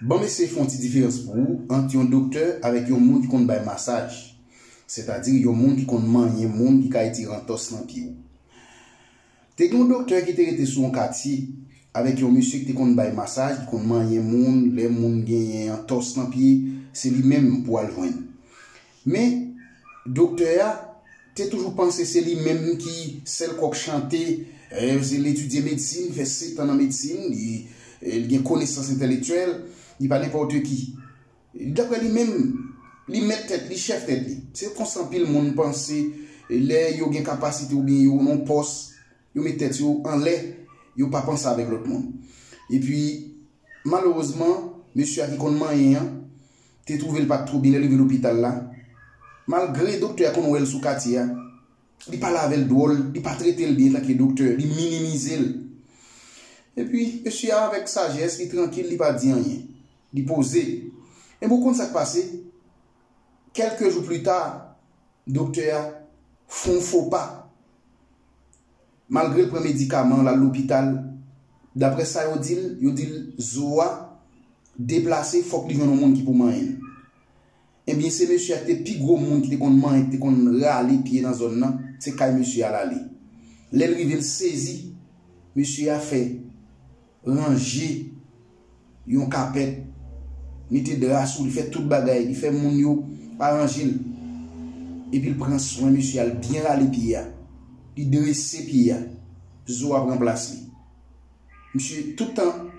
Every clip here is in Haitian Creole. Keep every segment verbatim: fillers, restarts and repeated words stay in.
Ban m eseye fè yon ti diferans pou ou ant yon doktè avèk yon moun ki konn bay masaj, sètadi yon moun ki konn manyen moun ki ka retire antòs nan pye w. Te gen yon doktè ki te rete sou yon katye avèk yon mesye ki te konn bay masaj, ki konn manyen moun, lè moun genyen antòs nan pye, se li menm pou al jwenn. Men, doktè a te toujou panse se li menm ki sèl kòk chante, eh, se l etidye medsin, fè sèt an nan medsin, li, eh, li gen konesans entèlektyèl, li pa nenpòt ki. Daprè li menm, li mèt tèt li, chèf tèt li. Se konsa anpil moun panse, eh, lè yo gen kapasite oubyen yo nan pòs, yo met tèt yo anlè, yo pa panse avèk lòt moun. Epi, malerezman, mesye a ki konn manyen an, te twouve l pa t twò byen lè l rive lopital la. Malgre doktè a konn wè l sou katye a, li pale avè l dwòl, li pa trete l byen tanke doktè, li minimize l. Epi, mesye a avèk sajès, li trankil, li pa di anyen. Li poze. Epi ou konn sa k pase? Kèlke jou pli ta, doktè a fè yon fo pa. Malgre l pran medikaman, l al lopital, daprè sa yo di l, yo di l zo a deplase, fòk li jwenn yon moun ki pou manyen l. Ebyen, se mesye a ki te pi gwo moun ki te konn manyen, ki te konn rale pye nan zòn nan, se kay mesye a l ale. Lè l rive, l sezi, mesye a fè ranje yon kapèt, mete dra sou li, fè tout bagay, li fè moun yo aranje l. Epi l pran swen mesye a, l byen rale pye a, li drese pye a, zo a pran plas li. Misye, tout tan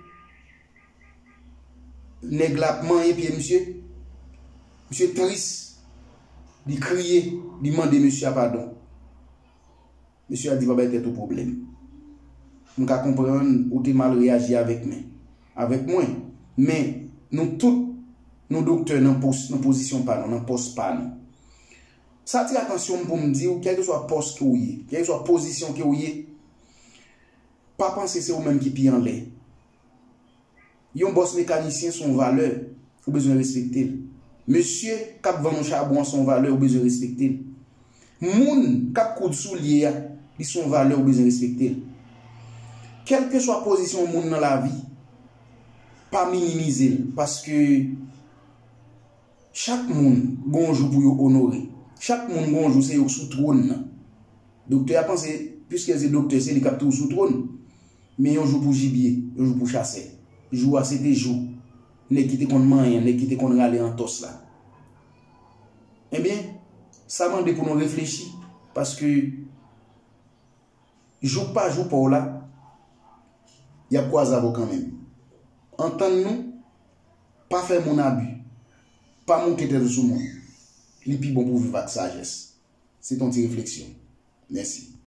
nèg la ap manyen pye misye, misye tris, li kriye, li mande mesye a padon. Mesye a di pa bay tèt ou pwoblèm. M ka konprann ou te mal reyaji avèk mwen, avèk mwen, men nou tout, nou doktè nan pòs, nan pozisyon pa nou, nan pòs pa nou. Sa atire atansyon m pou m di w, kèlkeswa pòs ke w ye, kèlkeswa pozisyon ke w ye, pa panse se ou menm ki pi anlè. Yon bòs mekanisyen se yon valè, ou bezwen respekte l. Mesye k ap vann ou chabon an se yon valè, ou bezwen respekte l. Moun k ap koud soulye a, li se yon valè, ou bezwen respekte l. Kèlkeswa pozisyon yon moun nan lavi, pa minimize l, paske chak moun gen yon jou pou yo onore. Chak moun gen yon jou se yo k sou twòn nan. Doktè a panse, piske l se doktè, se li k ap toujou sou twòn. Men yon jou pou jibye, yon jou pou chasè. Jou a se te jou nèg ki te konn manyen, nèg ki te konn rale antòs la. Ebyen, sa mande pou nou reflechi, paske jouk pa jou pa w la, y ap kwaze avè w kanmenm. Antann nou, pa fè moun abi, pa moute tèt ou sou moun. Li pi bon pou w viv ak sajès. Se t on ti refleksyon. Mèsi.